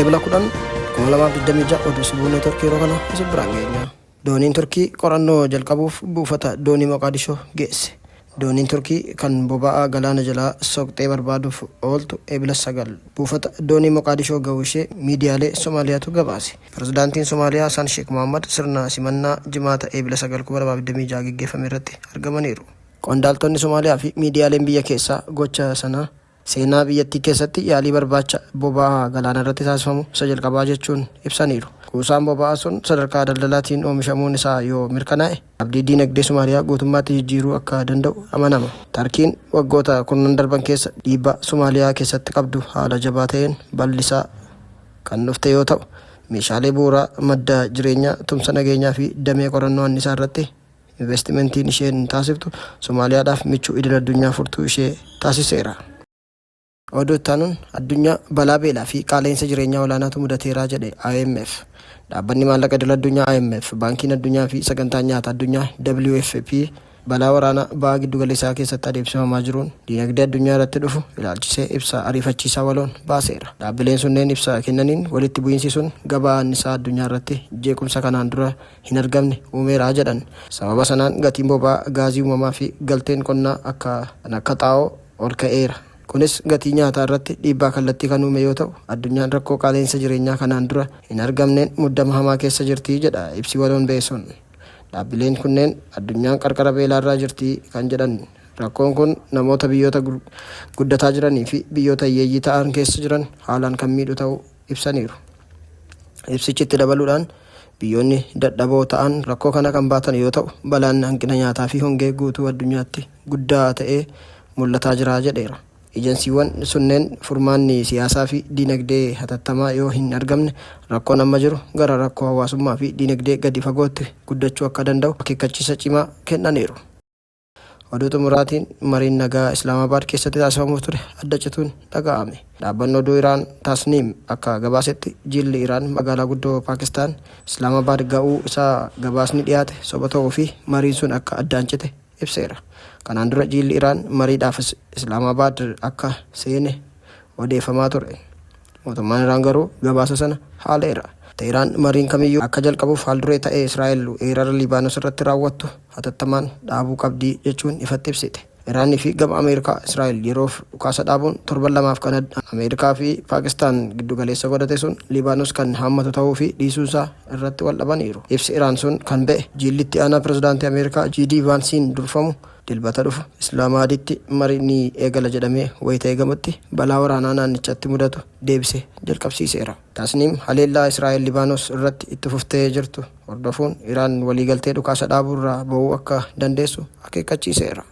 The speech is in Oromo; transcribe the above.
Ebla 10, 2026 oduu Sibuu Neetworkii yeroo kana isin biraan geenya. Dooniin Turkii qorannoo jalqabuuf buufata doonii Moqaadishoo geesse. Dooniin Turkii kan boba'aa galaana jalaa soqxee barbaaduuf ooltu Ebla 9 buufata doonii Moqaadishoo ga'uu ishee miidiyaalee Somaaliyaatu gabaase. Pirezidaantiin Somaaliyaa Hasaan Sheek Mohaammad sirna simannaa Jimaata Ebla 9, 2026 geggeeffame irratti argamaniiru. Qondaaltonni Somaaliyaa fi miidiyaaleen biyya keessaa gocha sana seenaa biyyattii keessatti yaalii barbaacha boba'aa galaanarratti taasifamu isa jalqabaa jechuun ibsaniiru. Kuusaan boba'aa sun sadarkaa daldalaatiin oomishamuun isaa yoo mirkanaa'e, abdii diinagdee Somaaliyaa guutummaatti jijjiiruu akka danda'u amanama. Tarkiin waggoota kurnan darban keessa dhiibbaa Somaaliyaa keessatti qabdu haala jabaa ta'een bal'isaa kan dhufte yoo ta'u, meeshaalee bu'uuraa, madda jireenyaa, tumsa nageenyaa fi damee qorannoo annisaa irratti Investimentiin isheen taasiftu Somaaliyaadhaaf michuu idil-addunyaa furtuu ishee taasiseera. Oduu itti aanuun addunyaa balaa beelaa fi qaala'insa jireenyaa olaanaatu mudateera jedhe IMF. Dhaabbanni Maallaqa Idil-addunyaa IMF, Baankiin Addunyaa fi Sagantaan Nyaata Addunyaa WFP balaa waraanaa Baha Giddugaleessaa keessatti adeemsifamaa jiruun diinagdee addunyaa irratti dhufu ilaalchisee ibsa ariifachiisaa waloon baaseera. Dhaabbileen sunneen ibsa kennaniin walitti bu'iinsi sun gabaa annisaa addunyaa irratti jeequmsa kanaan dura hin argamne uumeera jedhan. Sababa sanaan gatiin boba'aa, gaazii uumamaa fi galteen qonnaa akka kan akka xaa'oo ol ka'eera. Kunis gatii nyaataa irratti dhiibbaa kallattii kan uume yoo ta'u, addunyaan rakkoo qaala'insa jireenyaa kanaan dura hin argamneen muddama hamaa keessa jirti jedha ibsi waloon ba'e sun. Dhaabbileen kunneen addunyaan qarqara beelaarraa jirti kan jedhan rakkoon kun namoota biyyoota guddataa jiranii fi biyyoota hiyyeeyyii ta'an keessa jiran haalaan kan miidhu ta'uu ibsaniiru. Ibsichi itti dabaluudhaan biyyoonni dadhaboo ta'an rakkoo kana kan baatan yoo ta'u, balaan hanqina nyaataa fi hongee guutuu addunyaatti guddaa ta'ee mul'ataa jira jedheera. Ejensiiwwan sunneen furmaanni siyaasaa fi diinagdee hatattamaa yoo hin argamne rakkoon amma jiru gara rakkoo hawaasummaa fi diinagdee gadi fagootti guddachuu akka danda'u akeekkachiisa cimaa kennaniiru. Oduu xumuraatiin mariin nagaa Islaamaabaad keessatti taasifamuuf ture adda cituun dhaga'ame. Dhaabbanni oduu Iraan Tasniim akka gabaasetti jilli Iraan magaalaa guddoo Paakistaan Islaamaabaad ga'uu isaa gabaasni dhiyaate soba ta'uu fi mariin sun akka addaan cite ibseera. Kanaan dura jiilli Iraan mariidhaaf Islaamaabaad akka seene odeeffamaa ture. Mootummaan Iraan garuu gabaasa sana haaleera. Tehraan mariin kamiyyuu akka jalqabuuf haalduree ta'ee Israa'el weerara Libaanos irratti raawwattu hatattamaan dhaabuu qabdi jechuun ifatti ibsite. Iraan fi gama Ameerikaa Israa'el yeroof dhukaasa dhaabuun torban lamaaf kan Ameerikaa fi Paakistaan giddugaleessa godhate sun Libaanos kan haammatu ta'uu fi dhiisuunsaa irratti wal dhabaniiru. Ibsi Iraan sun kan ba'e jiilli itti aanaa pirezidaantii Ameerikaa JD Vaansiin durfamu Dilbata dhufu Islaamaaditti mariin ni eegala jedhamee wayita eegamutti balaa waraanaa naannichatti mudatu deebise jalqabsiiseera. Tasniim haleellaa Israa'el Libaanos irratti itti fuftee jirtu hordofuun Iraan waliigaltee dhukaasa dhaabuurraa ba'uu akka dandeessu akeekkachiiseera.